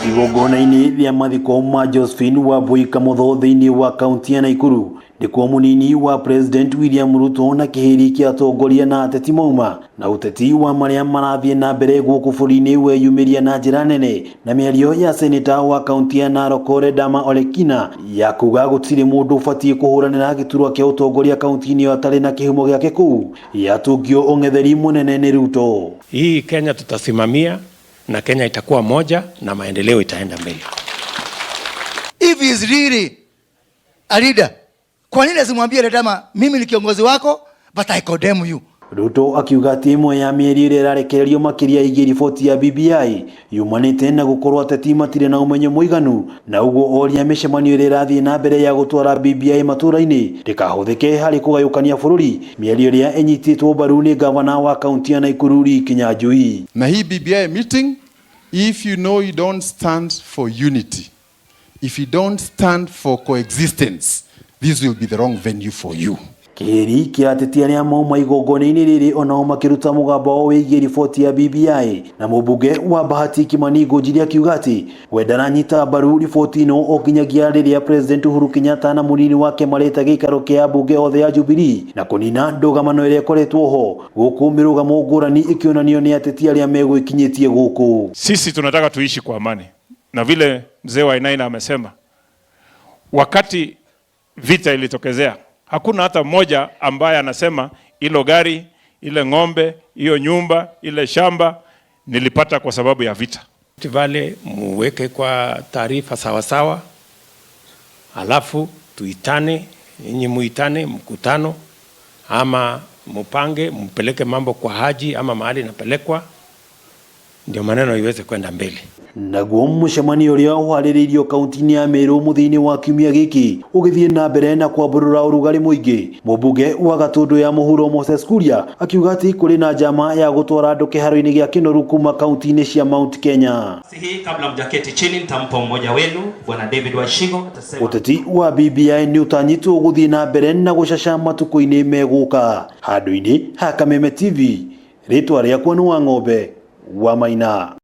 Igongona-inĩ rĩa mathiko ma Josephine Wambui Kamotho thĩinĩ wa kaunti ya Naikuru nĩkuo mũnini wa President William Ruto na kĩhĩri kĩa atongoria na ateti mauma na ũteti wa marĩa marathiĩ na mbere gũkũ bũrũri-inĩ weyumĩria na njĩra nene na mĩario ya seneta wa kaunti ya Narok Ledama Olekina ya kuga gũtirĩ mũndũ ũbatiĩ kũhũranĩra gĩturwa kĩa ũtongoria kaunti-inĩ ĩyo atarĩ na kĩhumo gĩake kũu yatũngio ũng'etheri mũnene nĩ Ruto. Hii Kenya tutasimamia na Kenya itakuwa moja na maendeleo itaenda mbele. If he is really a leader, kwa nini asimwambie Ledama, mimi ni kiongozi wako but I condemn you? Ruto akiuga atĩ ĩmwe ya mĩeri ĩrĩa ĩrarekererio makĩria ĩgiĩ riboti ya BBI yumanĩte na gũkorwo ateti matirĩ na ũmenyo mũiganu na ũguo oria mĩcemanio ĩrĩa ĩrathiĩ na mbere ya gũtwara BBI matũra-inĩ ndĩkahũthĩke harĩ kũgayũkania bũrũri, mĩario ĩrĩa ĩnyitĩtwo mbaru nĩ gavana wa kaunti ya Nakuru Lee Kinyanjui. Na hii BBI meeting, if you know you don't stand for unity, if you don't stand for coexistence, this will be the wrong venue for you. Kĩhĩri kĩa ateti arĩa mauma igongona-inĩ rĩrĩ onao makĩruta mũgambo wao wĩgiĩ riboti ya BBI na mũmbunge wa Bahati Kimani Ngunjiri akiuga atĩ we ndaranyita mbaru riboti ĩno o nginyagia rĩrĩa President Uhuru Kenyatta na mũnini wake mareta gĩikaro kĩa ambunge othe a Jubilee na kũnina ndũgamano ĩrĩa ĩkoretwo ho gũkũ mĩrũgamo ngũrani ĩkĩonanio nĩ ateti arĩa megwĩkinyĩtie gũkũ. Sisi tunataka tuishi kwa amani, na vile mzee wa Wainaina amesema, wakati vita ilitokezea hakuna hata mmoja ambaye anasema ilo gari, ile ng'ombe, hiyo nyumba, ile shamba nilipata kwa sababu ya vita. Vale muweke kwa taarifa sawasawa, alafu tuitane, nyinyi muitane mkutano ama mupange mpeleke mambo kwa Haji ama mahali napelekwa, ndio maneno iweze kwenda mbele. Naguo mũcemanio ũrĩa ũharĩrĩirio kaunti-inĩ ya Meru mũthia-inĩ wa kiumia gĩkĩ ũgĩthiĩ na mbere na kwambũrũra ũrugarĩ mũingĩ, mũmbunge wa Gatũndũ ya mũhuro Moses Kuria akiuga atĩ kũrĩ na njama ya gũtwara andũ kĩharo-inĩ gĩa Kĩnoru kuma kaunti-inĩ cia Mount Kenya. Hii kabla mjaketi chini nitampa mmoja wenu Bwana David Washigo atasema. Ũteti wa BBI nĩ ũtanyĩtwo gũthiĩ na mbere na gũcaca matukũ-inĩ megũka. Handũ-inĩ ha Kameme TV, rĩtwa rĩakwa nĩ Wang'ombe wa Maina.